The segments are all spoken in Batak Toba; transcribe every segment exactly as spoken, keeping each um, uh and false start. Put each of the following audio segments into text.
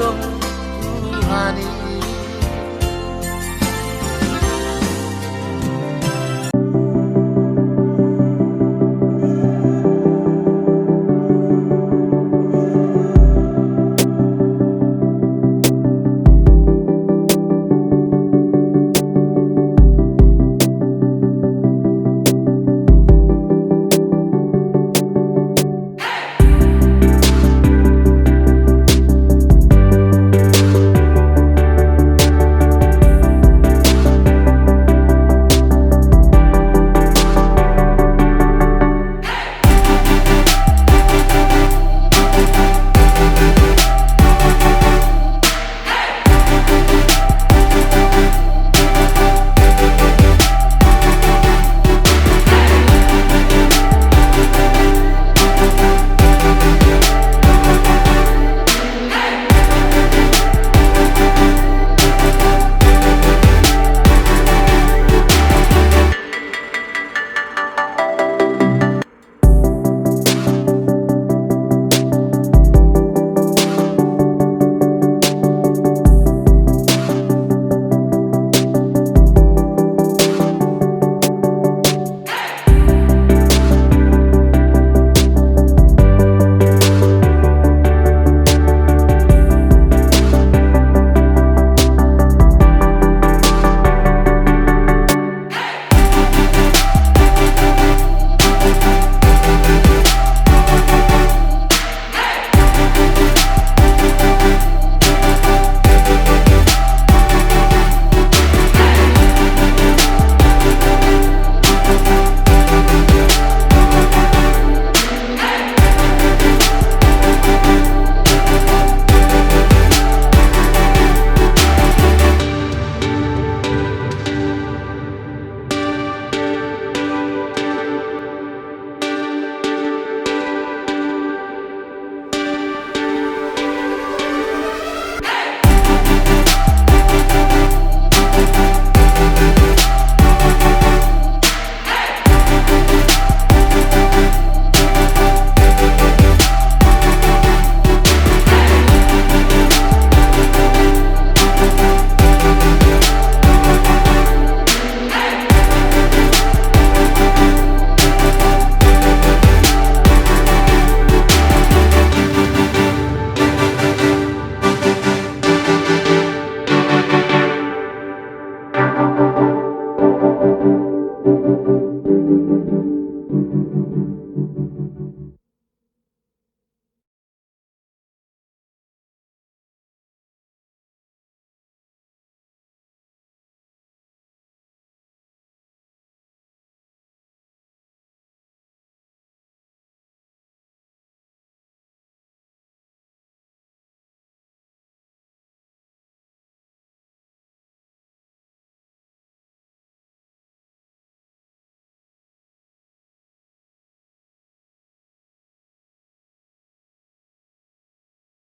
Tuhan i.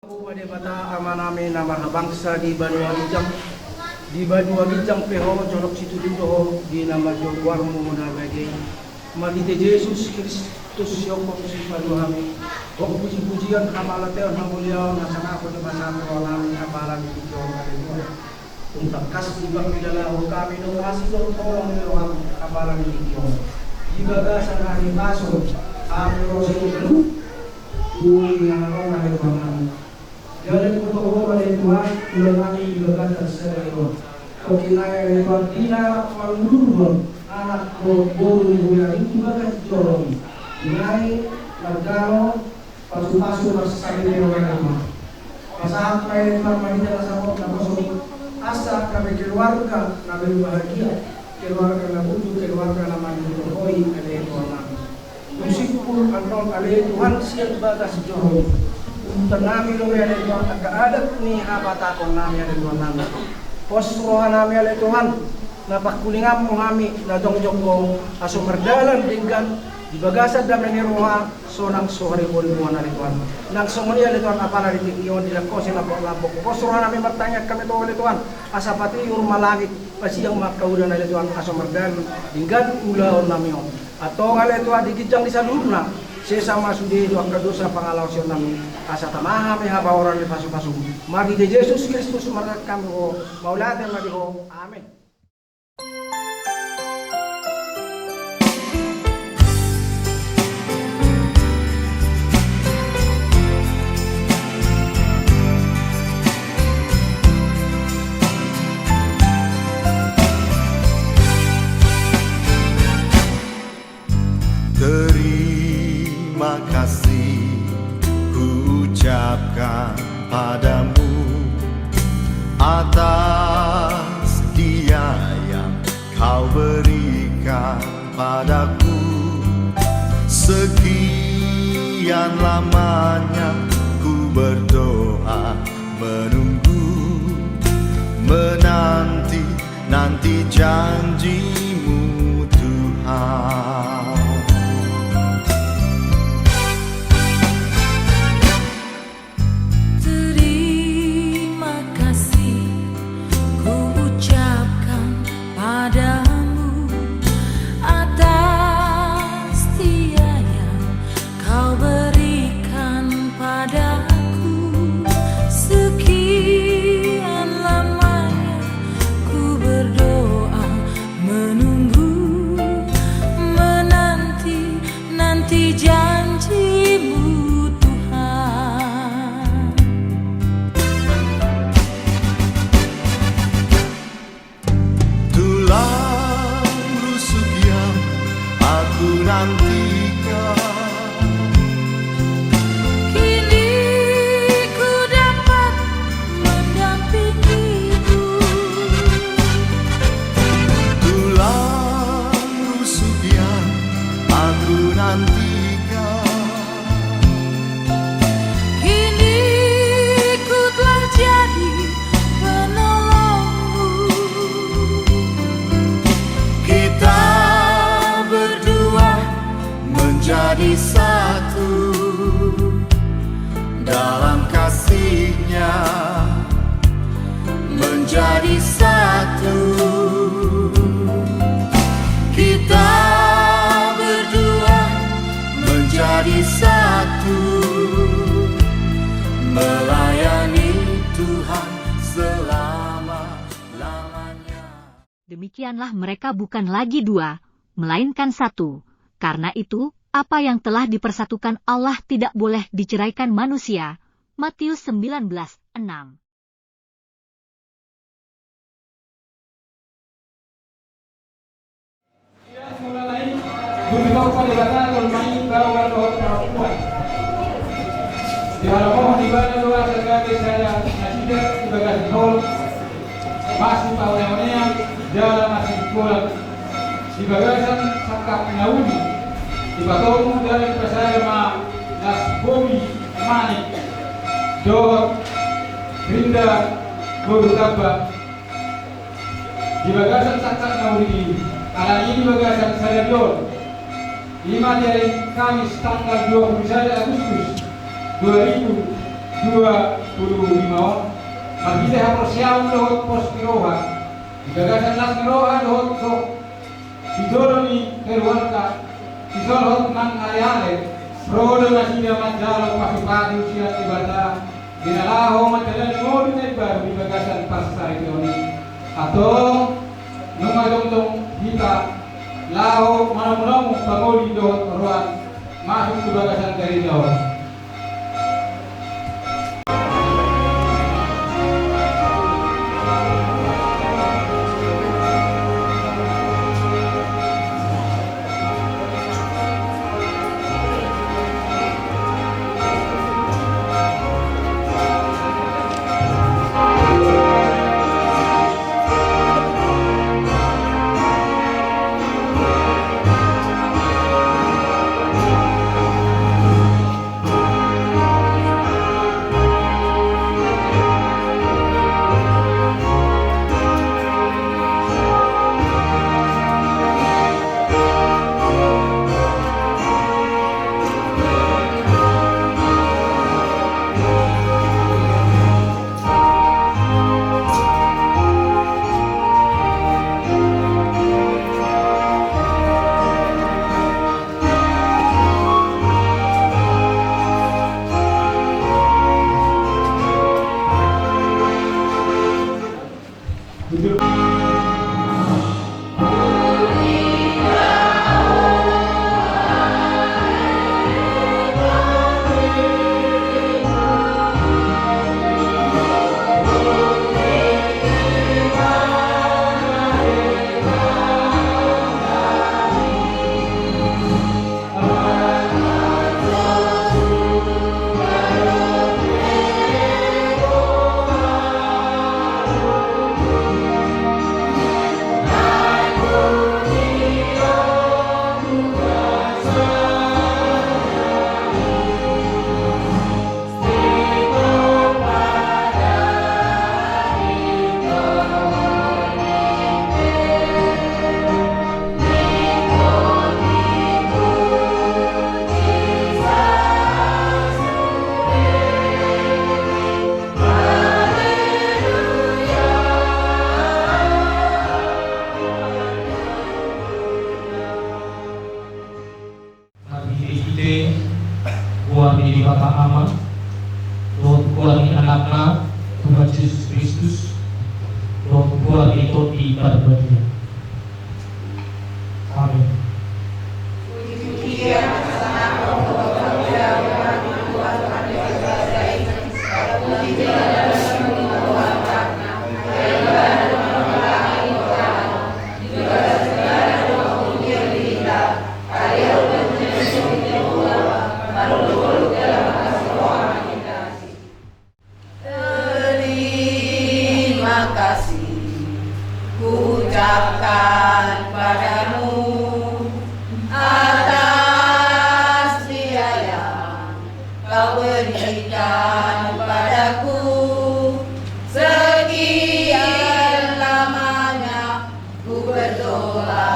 Ho ma Debata Amanami na marhabangsa di banua ginjang, di banua ginjang pe ho jonok situtu do ho di na marjou goarmu na badia i. Marhite Jesus Kristus sihomhom sipalua hami, gok pujipujian, hamauliateon, hamuliaon, hasangapon, pasahat rohanami apala di tingki on. Aleluya. Tung tangkas di pangkilalaon hami do asi dohot holong ni roham apala di tingki on. Di bagasan hahipason hami ro singkop tu inganan on ale Tuhan nami. Jala diboto ho ale Tuhan ulaon nami di bagasan sadari on. Tongkin nai ale Tuhan di na mangudurhon anak dohot boru ni hulahula i di bagas joro i. Nai mardalan pasupasu marsasambi ni roha ni Tuhan. Pasahat ma i Tuhan marhite na sahat na poso i, asa gabe keluarga na berbahagia, keluarga na bujur, keluarga na manjujung Ho i ale Tuhan nami. Dung simpul annon ale Tuhan sian bagas joro i, huhut nami do ale Tuhan angka adat ni habatahon nami ale Tuhan nami. Pos roha nami ale Tuhan, na pangkulinganmu hami na jongjong Ho, asa mardalan denggan di bagasan dame ni roha, sonang so hariboriboan ale Tuhan. Nang songon i ale Tuhan apala di tingki on dilangkosi lambok-lambok. Pos roha nami martangiang hami tu Ho ale Tuhan, asa patiur ma langit, pasiang ma angka udan ale Tuhan, asa mardalan denggan ulaon nami on. Antong ale Tuhan di ginjang ni saluhutna, Sesa ma sude tu angka dosa pangalaosionnami, asa tama hami habaoran ni pasupasu. Marhite Jesus Kristus martangiang hami tu Ho, mauliate ma di Ho. Amen. Terima kasih kuucapkan padamu atas dia yang Kau berikan padaku. Sekian lamanya ku berdoa, menunggu, menanti, nanti janji-Mu, Tuhan. Terima kasih kuucapkan padamu atas dia yang Kau berikan padaku. Sekian lamanya ku berdoa, menunggu, menanti, nanti janji-Mu, Tuhan. Tulang rusuk yang aku nantikan. Kini ku dapat mendampingimu. Tulang rusuk yang aku nantikan. Kini ku telah jadi penolongmu. Kita berdua menjadi satu dalam kasih-Nya, menjadi satu. Kita berdua menjadi satu, melayani Tuhan selama-lamanya. Demikianlah mereka bukan lagi dua, melainkan satu. Karena itu, apa yang telah dipersatukan Allah tidak boleh diceraikan manusia. Matius sembilan belas enam. Ia mula na i, dung ditompa Debata jolma i baoa dohot parompuan. Dihalomohon Ibana do asa gabe sada nasida di bagas ni holong, masipaoneonean jala masingkolan. Di bagasan sangkap na uli, dipatomu jala dipasada ma las bobi manik dohot rinda boru tamba. Di bagasan sangkap na uli i, alani i di bagasan sadari on, i ma di ari Kamis tanggal dua puluh sada Agustus dua ribu dua puluh lima on, marhite haporseaon dohot pos ni roha, di bagasan las ni roha dohot gok, di jolo ni keluarga, disolhot nang aleale, ro do nasida manjalo pasupasu sian Debata, di na laho manjalani ngolu na imbaru di bagasan parsaripeon i. Antong, nunga jongjong hita laho manomunomu pangoli dohot oroan masuk tu bagasan gareja on. Kristus, dohot huhut di Tondi Parbadia. Amin. Terima kasih kuucapkan padamu atas dia yang kau berikan padaku. Sekian lamanya ku berdoa,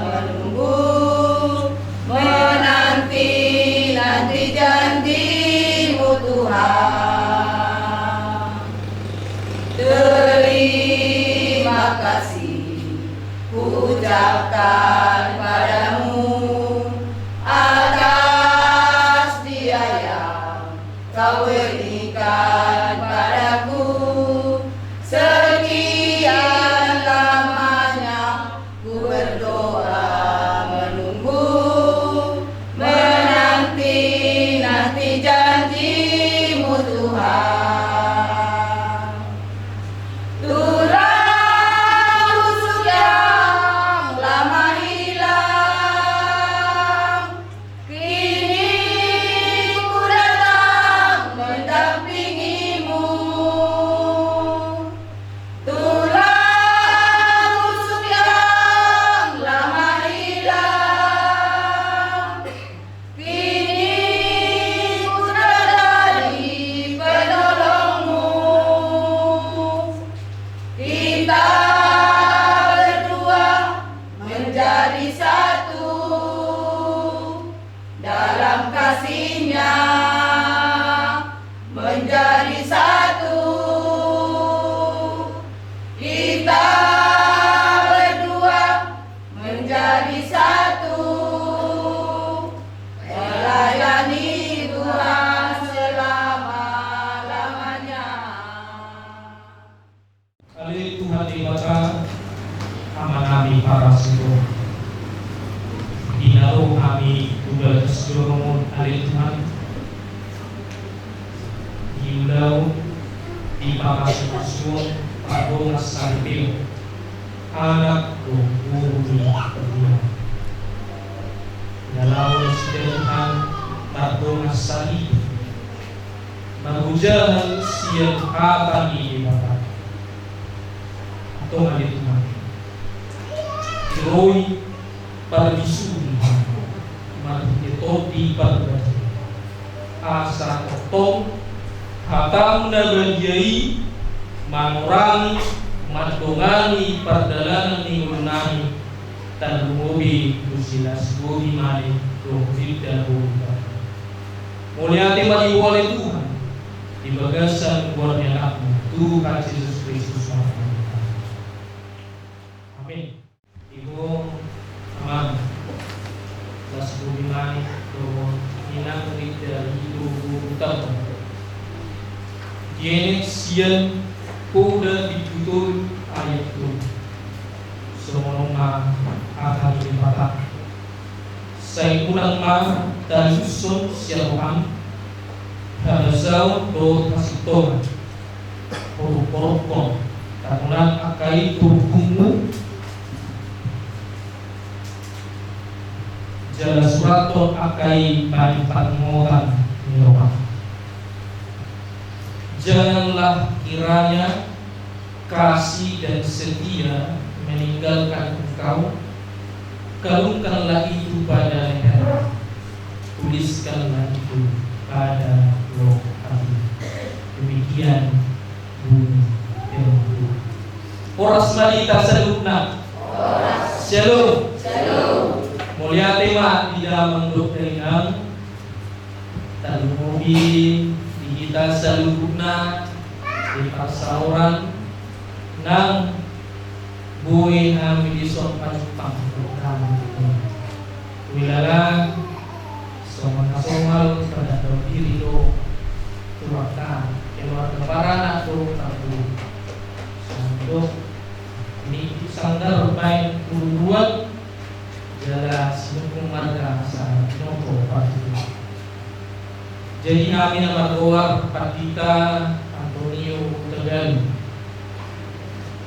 menunggu, menanti-nanti janji-Mu, Tuhan. Terima kasih kuucapkan padamu atas dia yang kau berikan padaku. Sekian lamanya ku berdoa, menunggu, menanti-nanti janji-Mu, Tuhan. Tulang rusuk yang lama hilang, kini ku datang mendampingi-Mu. Tulang rusuk yang lama hilang, kini ku jadi penolong-Mu. Kita berdua menjadi satu dalam kasih-Nya, menjadi satu. Kita berdua menjadi satu, melayani Tuhan selama-lamanya. Ale Tuhan Debata, Amanami parasi Roha, di na ro hami tu bagas joro-Mu, ale Tuhan, di ulaon, di parasi-parasi on, pardongan saripeon, anak dohot boru ni Tuhan. Di na laho nasida, Tuhan, mardongan saripeon, marhujahon sian hata ni Debata. Antong ale Tuhan, tiroi parbisuhi marhite Tondi Parbadia, asa tongtong hata-Mu na badia i mangorangi, mandongani pardalanan ni ngolunami, tarlumobi tu si las bohi male dohot si las bohi. Mauliate ma di Ho ale Tuhan, di bagasan goar ni Anak-Mu, Tuhan Jesus Kristus. Amin. Di Ho, Amang, las bohi male dohot inang Rita, di Ho, Ho, Ho, Ho. Dienet sian Poda bindu tolu ayat tolu. Songon on ma hata ni Debata. Sai unang ma taliushon sian roham habasaon dohot hasintongan, horunghorunghon, tangkonan angka i tu rungkungmu, jala surathon angka i bani parningotan ni roham. Janganlah kiranya kasih dan setia meninggalkan engkau, kalungkanlah itu pada lehermu, tuliskanlah itu pada lobang hatimu. Demikian bunyi firman Tuhan. Horas ma di hita saluhutna. Shalom. Mauliate ma di damang dohot dainang. Tarlumobi di hita saluhutna di parsaoran nang boi hami dison pajumpang dohot hami. Huilala songon na somal pandandao diri do tu angka keluarga paranak dohot parboru. Ini sanggar baen uruan jala sinungkun marga asa nopo partutu. Jadi hami na margoar Pandita Antonio Hutagalung.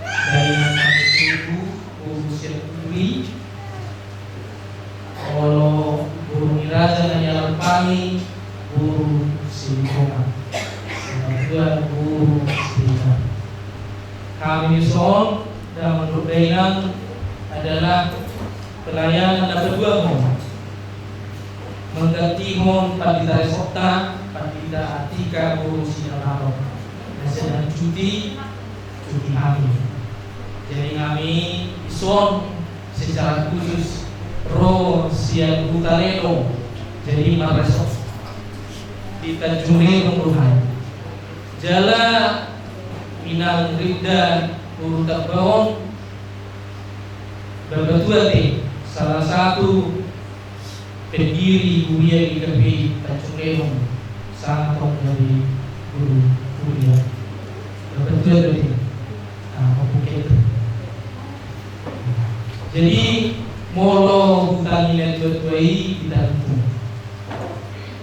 Dari nang kami tutu, boru sian Turi, Olo boru ni raja na nialap hami, boru Silitonga. Sebagian boru Silitonga. Hami dison, damang dohot dainang, adalah pelayanan na paduahon. Manggantihon pandita resokta, pandita Atika boru Sinabaton. Na sedang cuti, cuti hami. Jadi hami dison secara khusus ro sian Huta Ledo, jadi marresok di Tanjung Ledo do hami. Jala Inang Rinda boru Tambaon, bapatua te, salah satu pendiri huria GKPI Tanjung Ledo, sahat tong gabe guru huria. Bapatua do te. Nah, oke. Jadi molo huta ni natuatua i, hita huta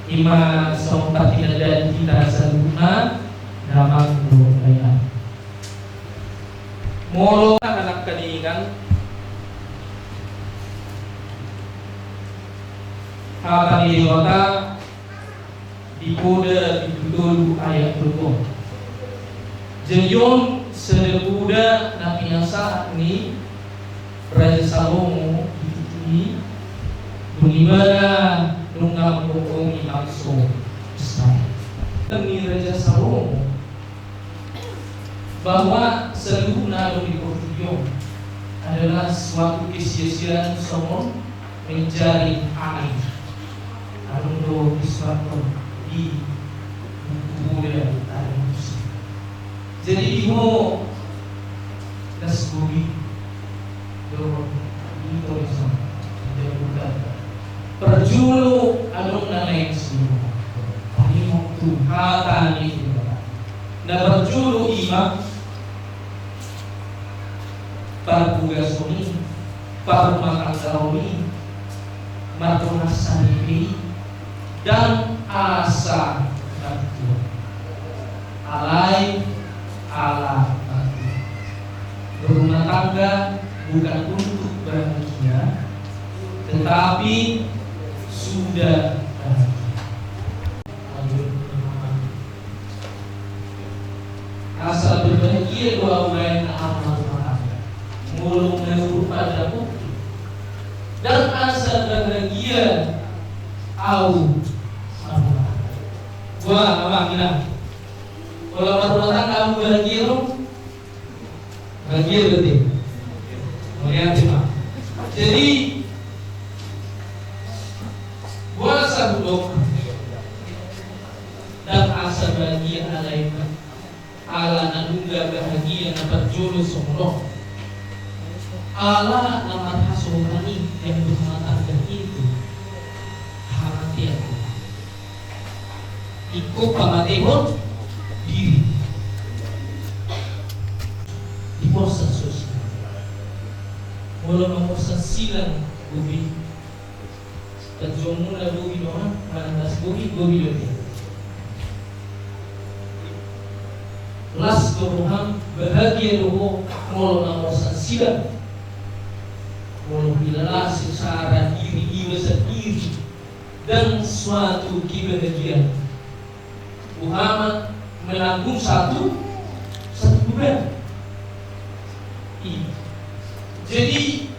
i ma songon partinandaan hita saluhutna, damang dohot dainang. Molo na nangkaningan hata ni Debata, di Poda bindu tolu ayat tolu. Jadi on sada poda na pinasahat ni Raja Salomo di tingki i, dung ibana nunga manggomgomi bangso Israel. Ni Raja Salomo bahwa seluruh na adong di portibi on adalah suatu kesia-siaan songon menjaring angin. Adong do disurathon di buku Poda Tarindusi. Jadi di ho das bobi dohot di Torison jabutan. Parjolo adong na naeng sinuhuk. Paimok tu hata ni Debata. Na parjolo i ma parbogason i, parrumatanggaon i, mardongan saripe i, ndang asa martua. Alai ala martua. Berumah tangga bukan untuk bahagia, tetapi sudah bahagia. Asa berbahagia do ahu baen na ahu marumah tangga. Molo menurut pandanganku, ndang asa bahagia ahu marumah tangga. Wah, abang, gila. Molo marumah tangga ahu bahagia do? Bahagia berarti. Mauliate ma. Jadi boasa hudok ndang asa bahagia, alai ala na nunga bahagia na parjolo songon on. Ala na marhasohotan i, yang berumah tangga itu hamatean. Ingkon pamatehon diri. Diporsan so silang. Molo mamorsan silang bobi, tanjuangmuna bobi do, manang las bobi, bobi do dia. Las do roham, bahagia do ho, molo mamorsan silang. Molo hilala secara diri iba sendiri dan suatu kebahagiaan. Boha ma menanggung satu, satu beban. Iya. Jadi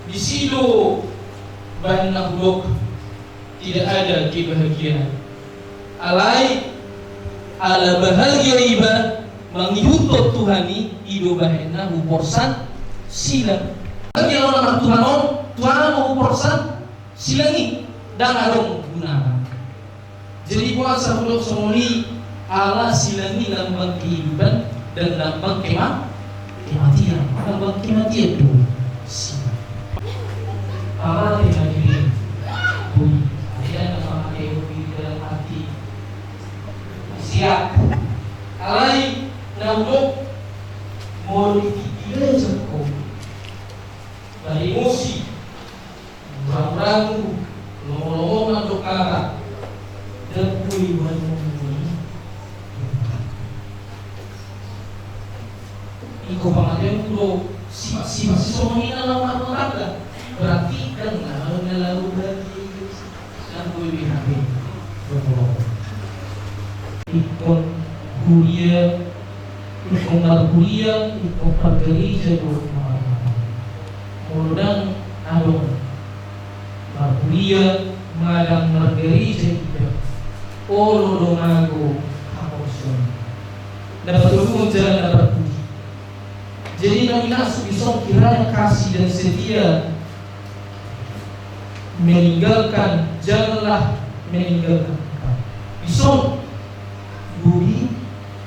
disi do baen na hudok tidak ada kebahagiaan. Alai ala bahagia iba mangihuthon Tuhan i, i do baen na huporsan silang. Bahagia ahu na martuhan on, tu aha do huporsan silang i, ndang adong gunana. Jadi boasa hudok songon i, ala silang i lambang kehidupan dan lambang kema-, kematian. Lambang kematian do silang. Pamate ma diri. Boi. Artinya pamate bobi dalam arti siap. Alai na hudok Molo di tingki na jangkau, balimusi, ragu-ragu, lomo-lomo mandok kata, dan bui buat mungkin. Ingkon pangatean do sifat-sifat si songon i na laho marrumah tangga. Berarti kan na laho na laho berarti. Ingkon huria, ingkon marhuria, ingkon margareja do. Molo ndang adong marhuria, manang margareja, ida olo do mago haporseaon. Na patoluhon jala na parpudi. Jadi na dimaksud dison kiranya kasih dan setia meninggalkan, janganlah meninggalkan engkau. Dison, budi,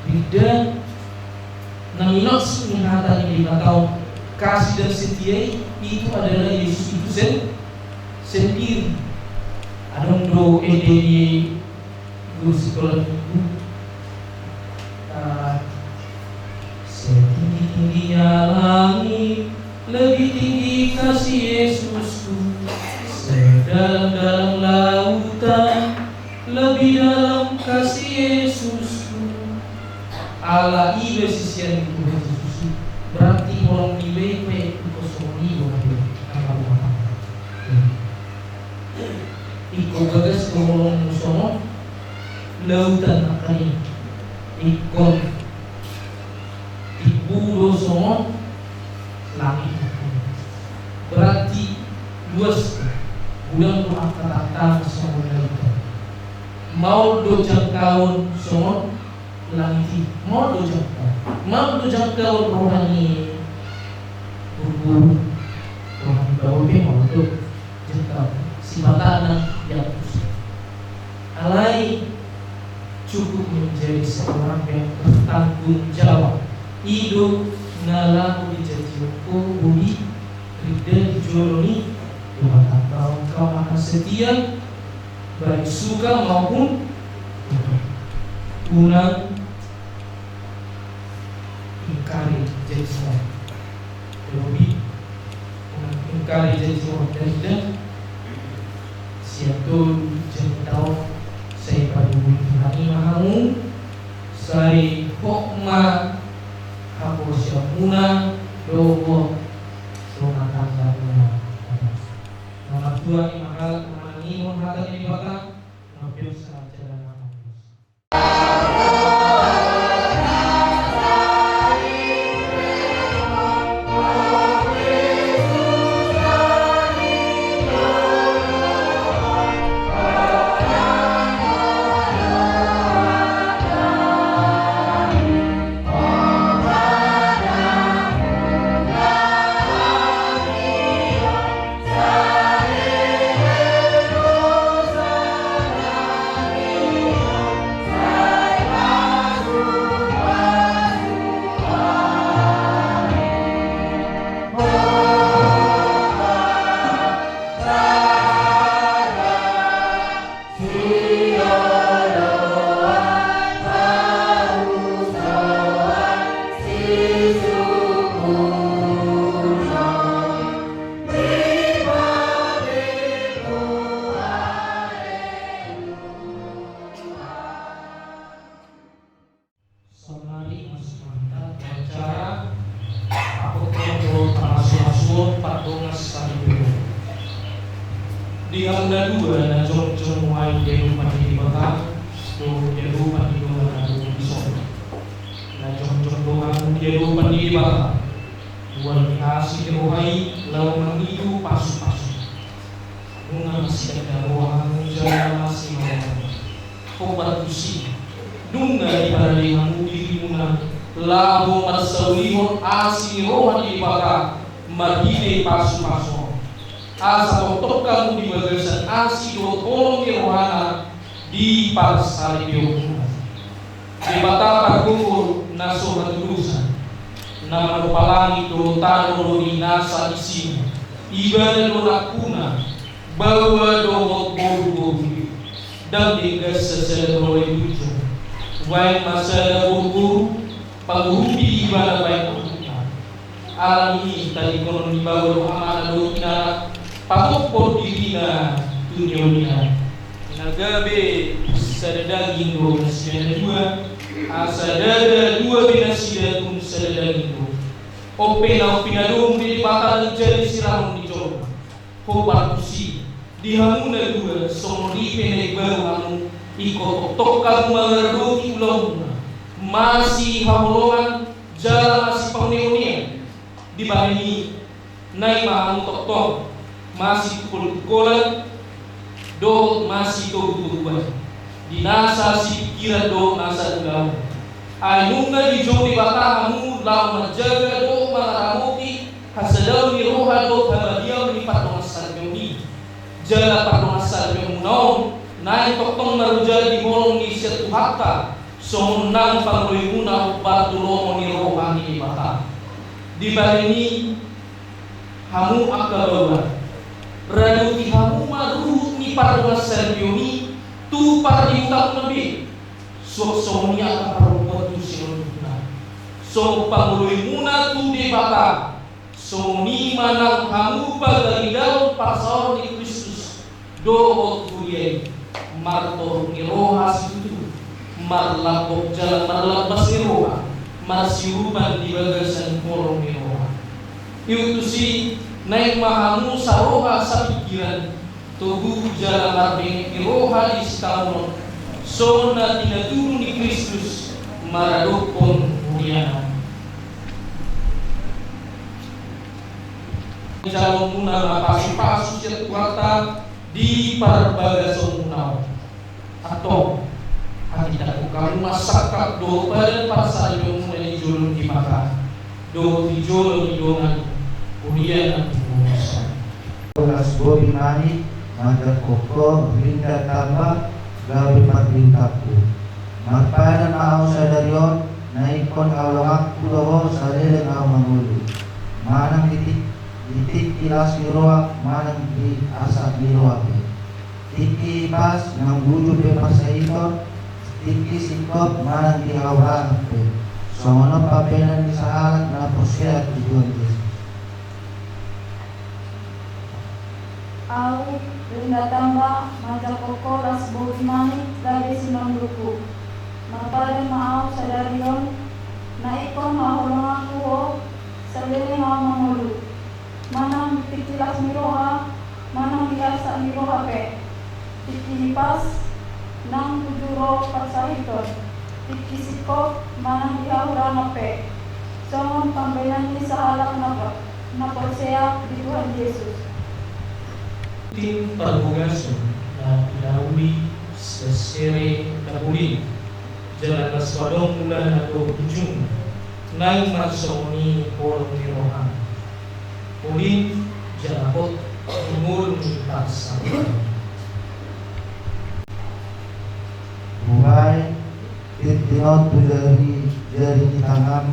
bida, na dimaksud ni hata ni Debata on kasih dan setia i, itu adalah Yesus itu sen-, sendiri. Adong do ende ni guru sikola minggu. Ah, setinggi-tingginya langit, lebih tinggi kasih Yesusku. Sedalam-dalam lautan, lebih dalam kasih Yesusku. Ala i do sisean ni Tuhan Jesus i. Berarti holong ni bebe, ingkon songon i do, angka rumah tangga. Ingkon bagas do holongmu songon lautan nangkaning, ingkon timbo do songon langit nangkaning. Berarti luas do, godang do angka tantangan songon lautan. Maol do jangkauon songon langit i, maol do jangkauon, maol do jangkauon roha ni guru-guru, roha ni baoa pe maol do. Jangkau, sibatana diatus. Alai cukup menjadi seorang yang bertanggung jawab. I do na laho dijajihon ho budi, rida di jolo ni Debata. Engkau akan setia, baik suka maupun duka. Unang ingkari janji on. Lobi, ingkari janji on, dan, dan sian tolu janji on sai paduhul Tuhan i ma hamu, sai hot ma haporseaonmuna dohot rumah tanggamuna. Na martua ni ma halak na manangihon hata ni Debata, na biasa jalan na bagus. Saonari masuk ma hita tu acara apotpot dohot pamasumasu pardongansaripeon. Di hamuna dua na jongjong nuaeng di adopan ni Debata dohot di adopan ni dongan na adong dison. Na jongjong do hamu di adopan ni Debata, huali ni asi ni roha i laho mangido pasupasu. Nunga masiganda roha hamu jala masimamoan. Hombar tusi, nunga diparade hamu dirimuna laho marsaulihon asi ni roha ni Debata marhite pasupasu on. Asa tongtong hamu di bagasan asi dohot holong ni rohana diparsaripeonmuna. Debata pargogo na so hatudosan, na manopa langit dohot tano do di nasa isina, Ibana do nampuna, baoa dohot boruboru i. Ndang denggan sasada baoa i punjung. Baen ma sada boruboru, pangurupi Ibana baen angkupna. Alani i, tadingkonon ni baoa do amana dohot inana, pamophop dirina tu niolina. Na gabe sada daging do nasida na dua, asa ndada dua be nasida, tung sada daging do. On pe na pinadomu di Debata, ndang jadi siramon ni jolma. Hombar tusi, di hamu na dua, songon i pe na ibaru hamu, ingkon tongtong hamu mangaradoti ulaonmuna, masihaholongan jala masipaoneonean. Dibahen i, naeng ma hamu tongtong masitungkoltungkolan dohot masitogutoguan di nasa sipingkiran dohot nasa ulaon. Ai nunga dijou Debata hamu laho manjaga dohot mangaramoti hasadaon ni roha dohot habadiaon ni pardongansaripeon i. Jala pardongansaripeonmuna on naeng tongtong marujal di holong ni sian Tuhanta, songon nang pangoloimuna hombar tu lomo ni roha ni Debata. Dibahen i, hamu angka baoa, radoti hamu ma ruhut ni pardongansaripeon i tu pardihutamuna be. Suang songon i angka parompuan tu sinondukna, songon pangoloimuna tu Debata, songon i ma nang hamu pagaridahon parsaoran ni Kristus dohot huria i, martorop ni roha situtu, marlambok jala marlambas ni roha, marsiurupan di bagasan holong ni roha. Ihut tusi, naeng ma hamu saroha sapingkiran, togu jala marbenget ni roha di sitaonon, songon na pinatudu ni Kristus maradophon huriana. Jaloonmuna ma pasupasu sian Tuhanta di parbagasonmuna on. Antong, hatindangkon hamu ma sangkap dohot padan parsaripeonmuna di jolo ni Debata dohot di jolo ni dongan huria na tubu masa. Las bobi manik, manjangkon ho, rinda tamba, gabe pardihutanku. Marpadan ma ahu sadari on, na ingkon haholonganku do ho saleleng ahu mangolu. Manang di tik-, di tingki las ni roha, manang di arsak ni roha pe. Tingki hipas, nang bujur pe parsahiton, tingki singkop, manang di hahurangan pe. Songon on pambahenan ni sahalak na porsea tu Tuhan Jesus. Ahu, rinda tamba, manjangkon ho las bobi manik, gabe sinondukku. Marpadan ma ahu sadari on, na ingkon haholonganku ho saleleng ahu mangolu. Manang di tingki las ni roha, manang di arsak ni roha pe. Tingki hipas, nang bujur pe parsahiton. Tingki singkop, manang di hahurangan pe. Songon pambahenan ni sahalak na po-, na porsea di Tuhan Jesus. Tim parbogason na pinauli sian sere na burin. Jala na so adong mulana dohot ujungna, naeng ma songon i holong ni roham. Ulin jala hot di ngolu ni parsaripeon. Buhai, tintin on tu jari, jari ni tangam,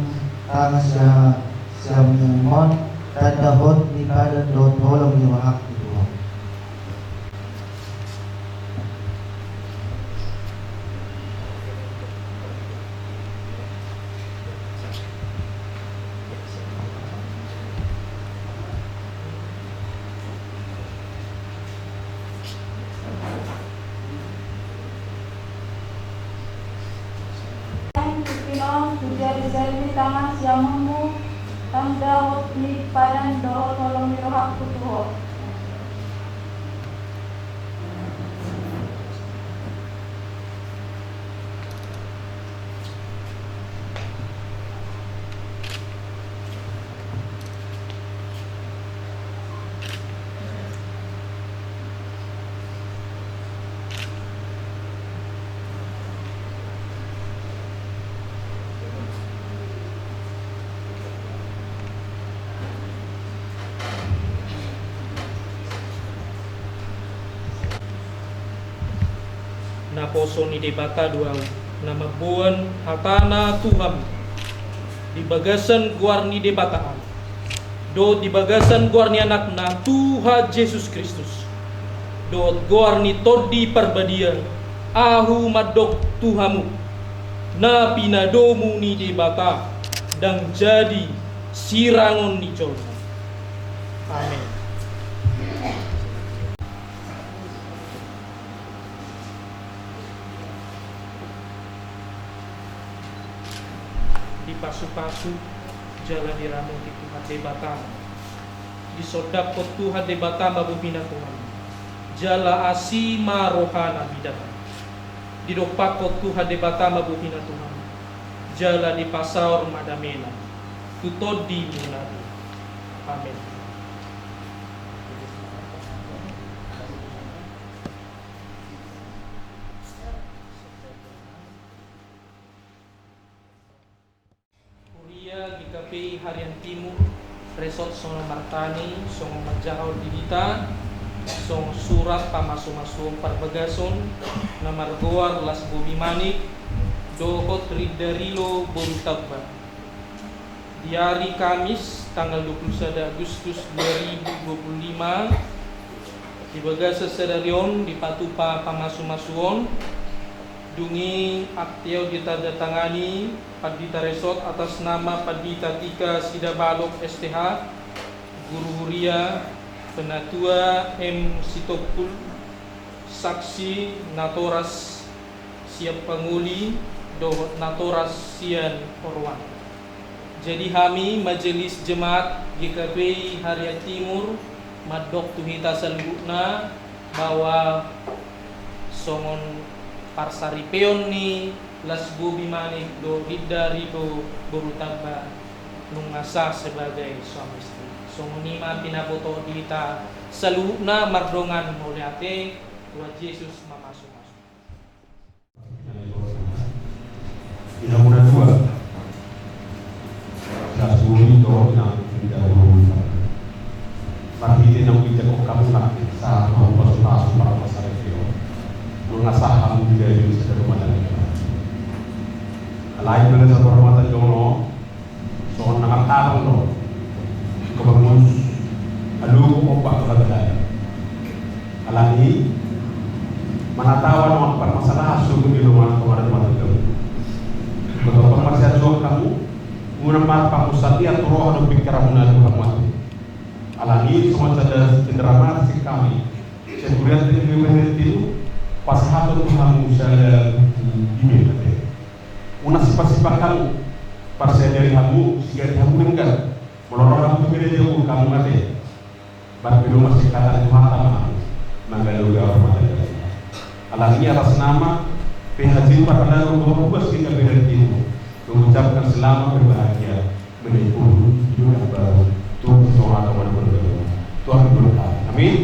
tangan sia-, siamunmon, tanda hot ni padan dohot holong ni rohangku tu ho. Tintin on tu jari-jari ni tangan siamunmu, tanda hot ni padan dohot holong ni rohangku tu ho. Naposo ni Debata do ahu, na mamboan hatana tu hamu, di bagasan goar ni Debata ahu, dohot di bagasan goar ni Anakna Tuhan Jesus Kristus, dohot goar ni Tondi Parbadia, ahu mandok tu hamu, na pinadomu ni Debata, ndang jadi sirangon ni jolma. Amen. Dipasupasu jala diramoti Tuhan Debata. Disondangkon Tuhan Debata ma bohina Tuhan, jala asi ma rohana bidang. Didompakkon Tuhan Debata ma bohina Tuhan, jala dipasaor ma damena tu tondi ni ulaon. Amen. Huria G K P I Harian Timur, Resort Sono Martani, songon manjahahon di hita songon surat pamasumasuon parbagason na margoar Las Bobi Manik dohot Rinda Rilo boru Tamba. Di ari Kamis tanggal dua puluh sada Agustus dua ribu dua puluh lima, di bagasan sadari on dipatupa pamasumasuon. Dung i akte on ditandatangani Pandita Resort atas nama Pandita Tika Sidabalok S T H, Guru Huria, Penatua M Sitompul, saksi natoras sian Pangoli dohot natoras sian Oruan. Jadi hami Majelis Jemaat G K P I Harian Timur mandok tu hita saluhutna bahwa songon parsaripeon ni Las Bobi Manik dohot Rinda Rilo boru Tamba nunga sah sebagai suami istri. Songon i ma pinaboto di hita saluhutna mardongan mauliate. Tuhan Jesus mamasumasu. Inang na dua. Las Bobi dohot inang Rinda Rilo. Marhite naung dijago hamu nangkin, sahat ma hamu pasupasu marhite saripeon. Nunga sah hamu di daging sada rumah tangga. Alai nunga sabar rumah tangga on, songon na martabang do. Ingkon mangus alu ombak tu hata. Alani manatawa nongon parmasalahan suku di rumah, rumah tangga. Ingkon tong marsianjuang hamu, unang marpangusaha dia tu roha dohot pingkiranmuna tu hamu ate. Alani songon sada cendera mata si hami, sian Huria G K P I Harian Timur, pasahathon tu hamu sada buku Bibel ate. Unang sipasipa hamu, parsadari hamu, sigati hamu denggan. Molo ro hamu tu gereja, ukur hamu ate. Baru pe do masikkatan tu hata ma hamu mangalo gaor mata gaor. Alani atas nama P H J Parhalado Dua Ruas G K P I Harian Timur mengucapkan selamat berbahagia menempuh hidup yang baru. Tuhan Tuhan akan berdoa. Tuhan berkati. Amin.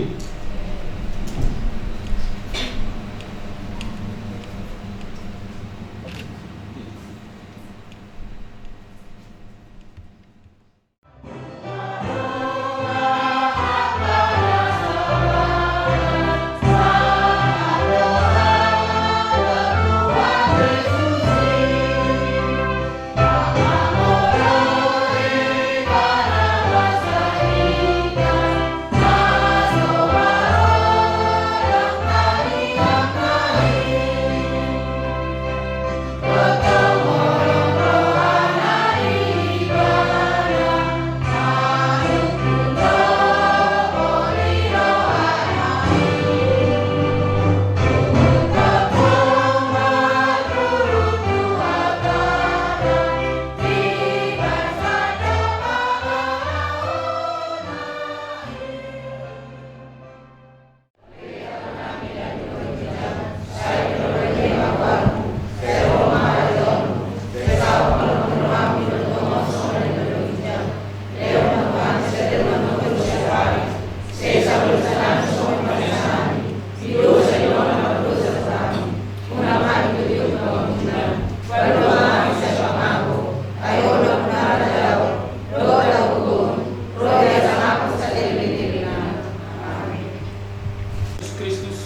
Jesus Kristus,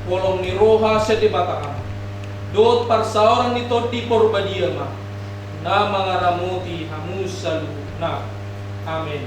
holong ni roha sian Debata Ama, dohot parsaoran ni Tondi Porbadia ma na mangaramoti hamu saluhutna. Amen.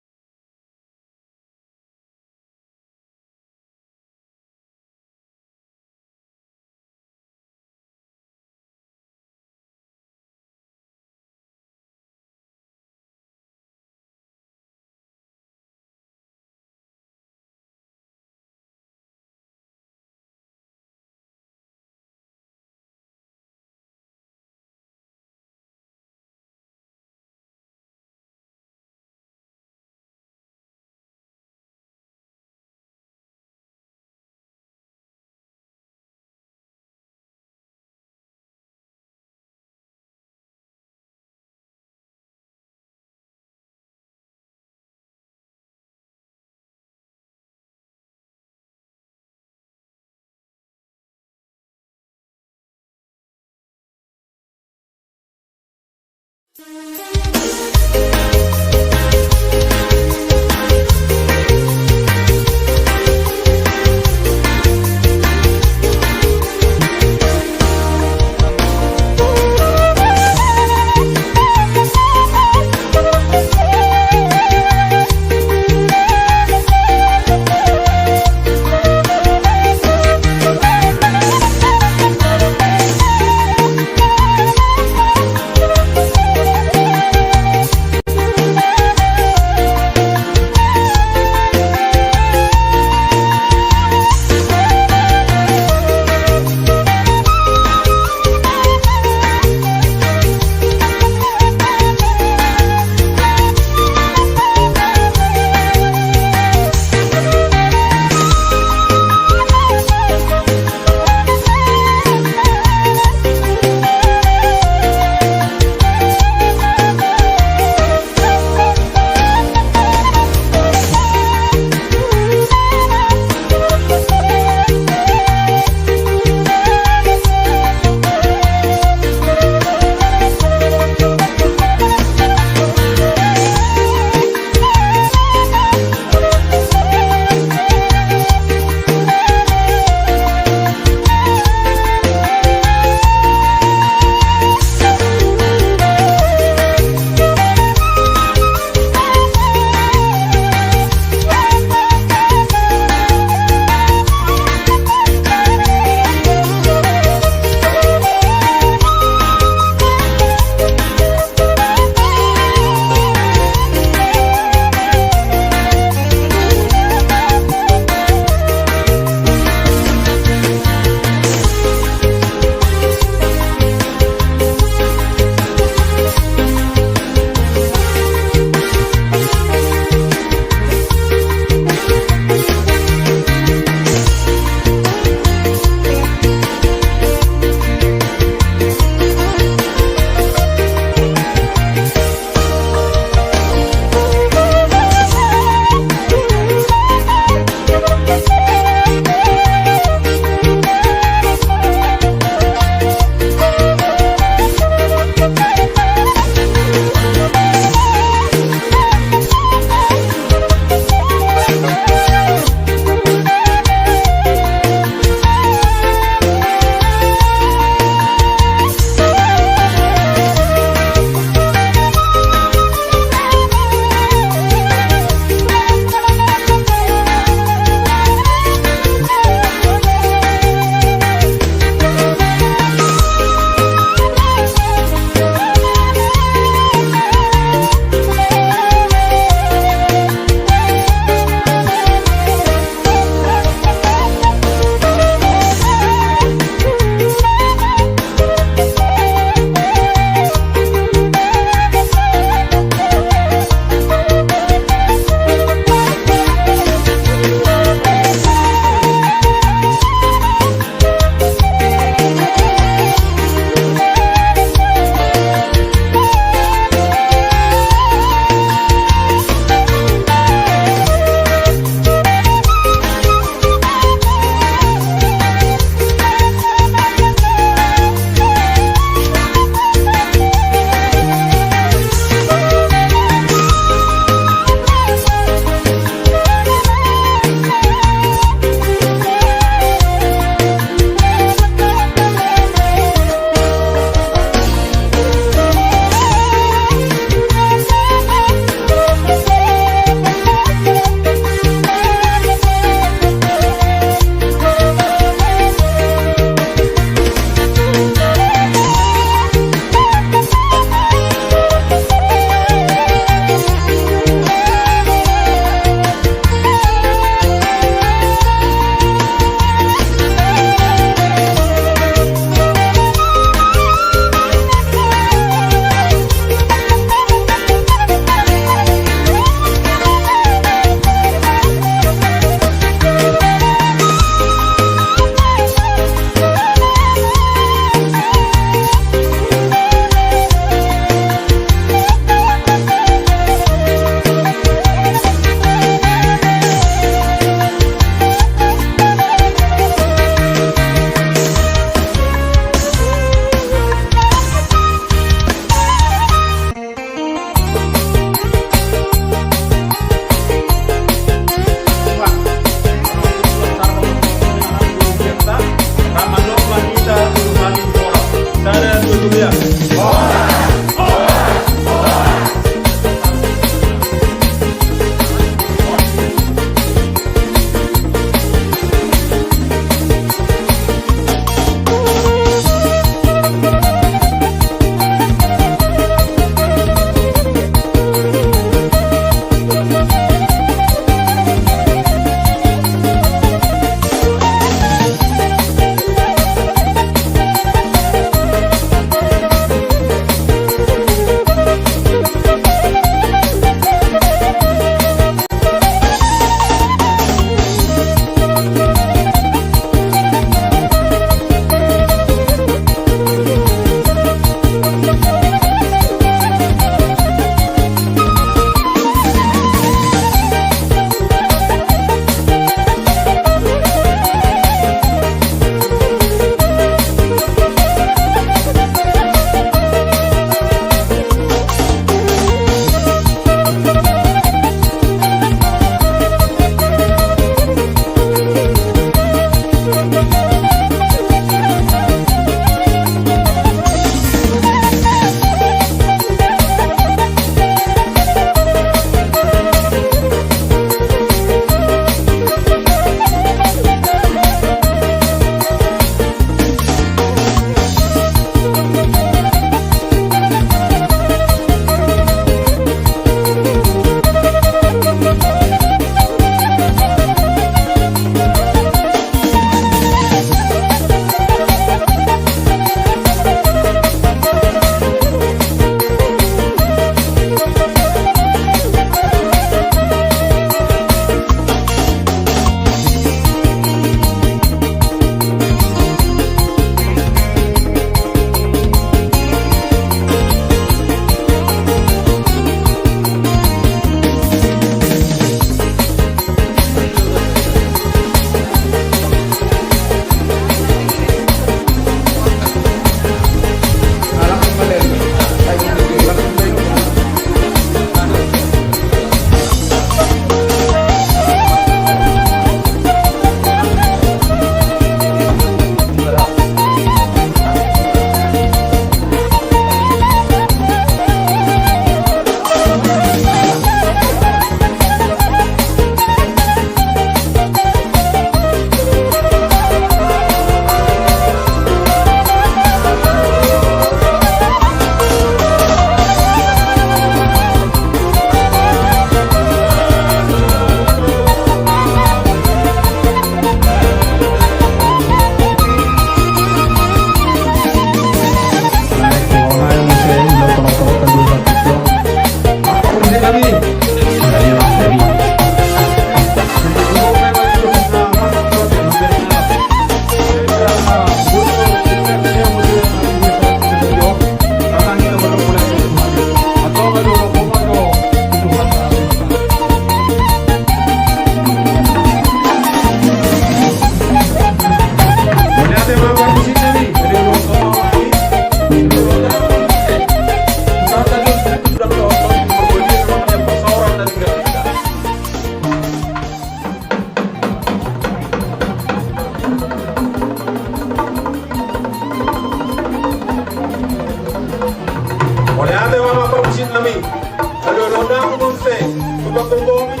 Bomi,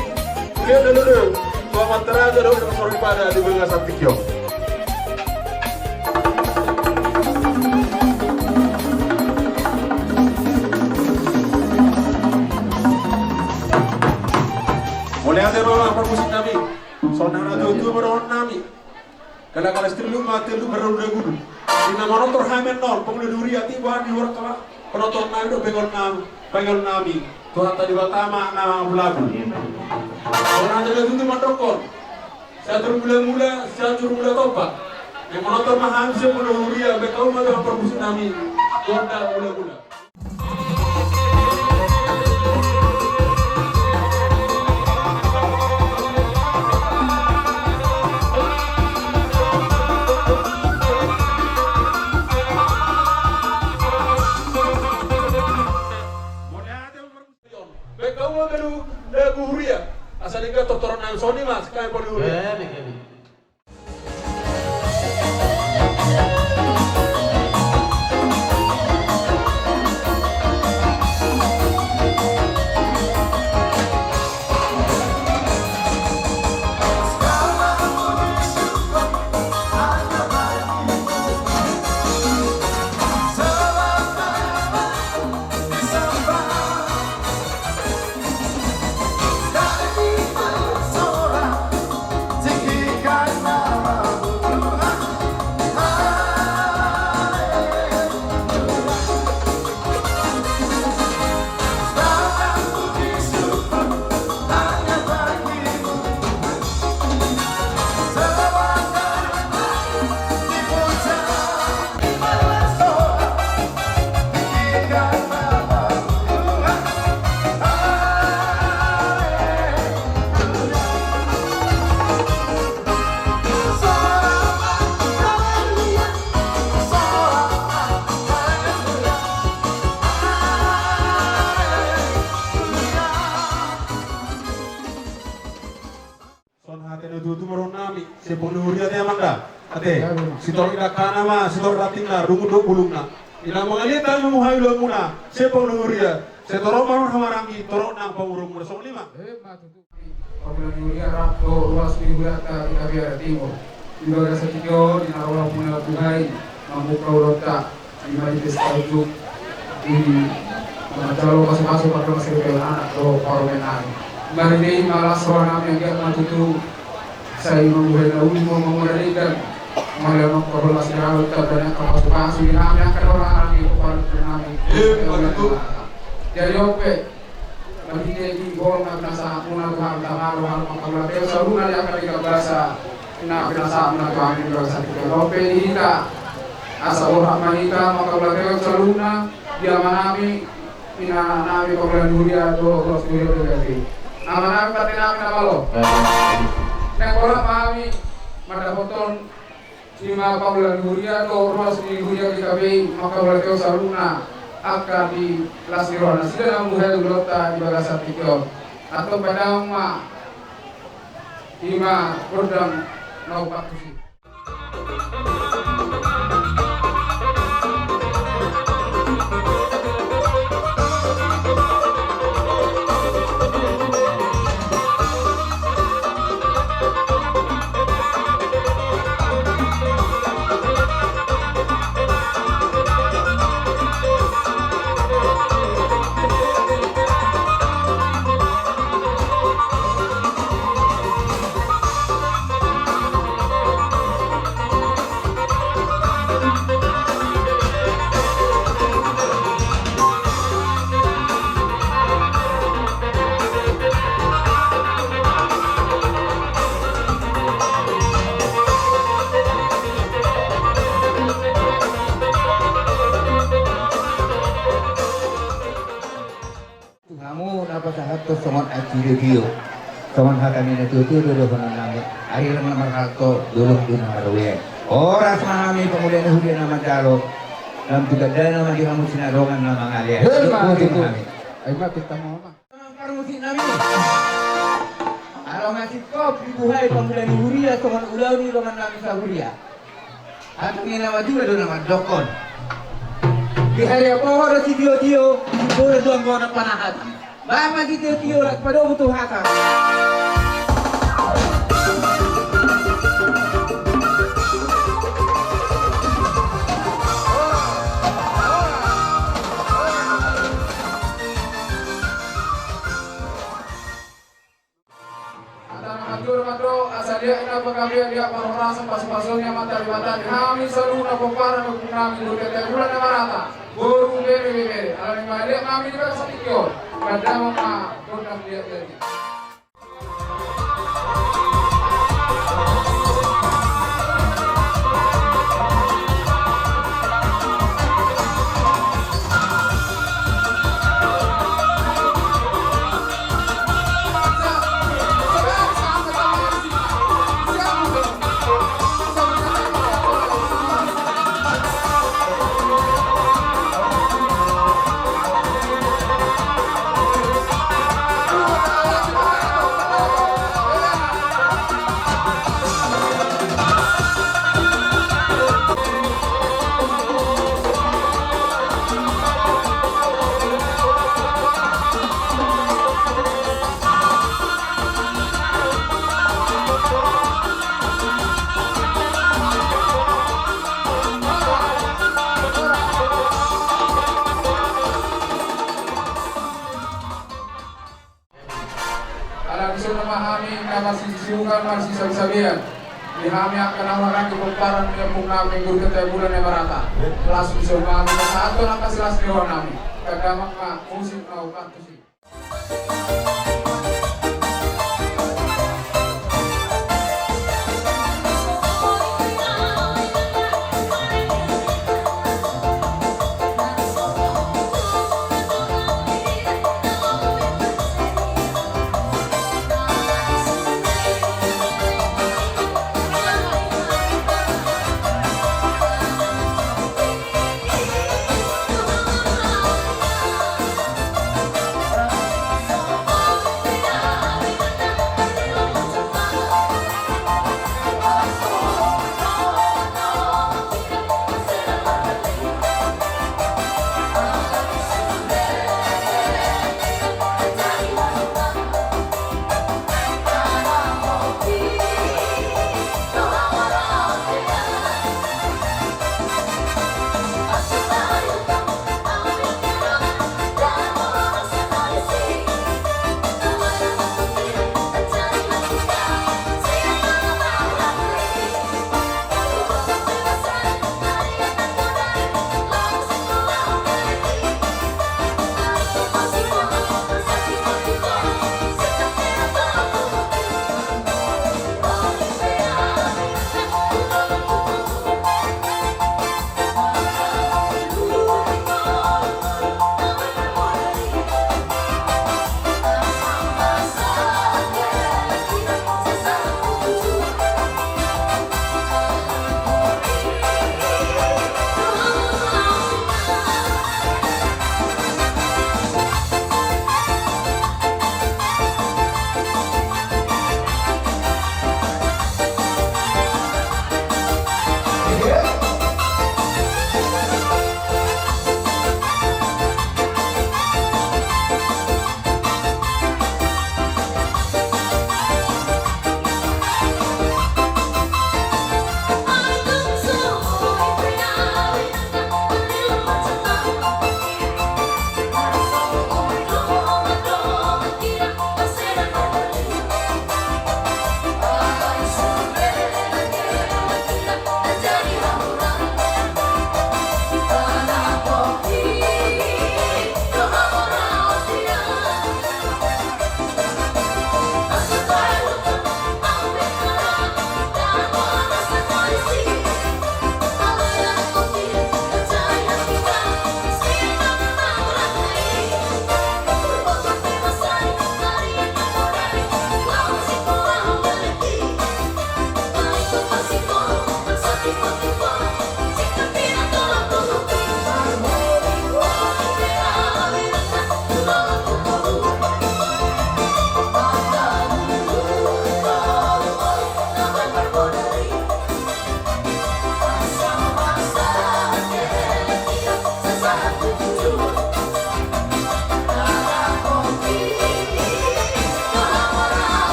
dia dulu dulu. Selamat terakhir dulu, soripada di Bengah Santikio. Mauliate ma, parmusik nami. Sonang na tutu, bro nami. Kala-kala stillu ma telu baru udah gudu. Ina manortor hamen nol, pangula duri ati buat di luar kala. Penonton nami do pengon nami, pengon nami. Tuhan tadi pertama nama bulaku. Orang ada tutu mandokon. Saya turun mula-mula, saya turun mula topa. Yang menonton mahal saya mula huria, bekau mah dengan permusuh nami. Tuhan tak mula-mula. Baik, kau mau belu lagu huria. Asal ingat tortoran nang soni mas, kayak poli huria. Son hata ni tutu ma dohonon nami, sempong ni huria te amang da. Ate, sitorop ni dangkana ma, sitorop ni rantingna, rungu dohot bulungna. Ina mangaliat hami ma hamu ulaonmuna, sempong ni huria. Sai torop ma hamu maranggi, torop nang pamoruonmuna, songon i ma. Pangula ni huria rap dohot ruas ni hurianta di Kapiara Timur. Di bagasan tingki on, di na ro hamuna Tuhan i mamungka ulaonta. Ima di pesta ujung i, manjalo pasupasu pardongan saripeon anak dohot parumaen nami. Marende i ma las roha nami, anggiat ma tutu sai mambuhai na uli ma mamora denggan. Mauliate ma, parholas ni raut, tanda ni angka pasupasu di nami, angka dohot nami, parholas nami. Jadi on pe, marhite di holong na pinasahatmuna tu hami, tangalo hami mangkaulateon saluhutna di angka di bagasan na pinasahatmuna tu hami di bagasan tingki on. Dohot pe di hita, asa borhat ma hita mangkaulateon saluhutna di amanami, inanami, pangula ni huria dohot ruas ni huria di Kapiara. Amanami, patenami na malo. Naeng borhat ma hami mandapothon ima pangula ni huria dohot ruas ni huria di Kapiara i, mangkaulateon saluhutna angka di las ni roha nasida na mambuhai ulaonta di bagasan tingki on. Antong padaon ma ima gondang na umpang tusi. Tu hamu na pasahathon songon acidio-dio, songon hata ni na tuatua do dohonon nami, ari lam na marhalto, dolok do na marobean. Horas ma hami pangula ni huria na manjalo, lam tu gandana ma di hamu sinadongan na mangalean. Hei, ma, dohot tutu. Hami. Ai ma, pinta ma, ma. Parmusik nami. Alo masingkop dibuhai pangula ni huria songon ulaon ni dongan nami sahuria. Antong i nama juga do na mandokkon. Di hariapoho do sitio-tio, di bola do anggo na panahatan. Bapa di tio-tio, padomu tu hata. Hata na manjou ma do, asa dia ina panggabean dia parhorasan pasu-pasu ni Amanta Debata di hami saluhutna pomparan ni ompungnami Guru Gede Bulan Namarata, boru, bere, ibebere, ala ni mauliate nami di bagasan tingki on, gabe damang ma gondang liat-liat i. Ala ni songon i ma hami na marsisiukan, marsisabesabean di hami angka na maranggi pomparan ni ompungnami Guru Gede Bulan Namarata. Laos di son ma hami pasahathon angka silas ni rohanami. Gabe damang ma musik na hupantusi.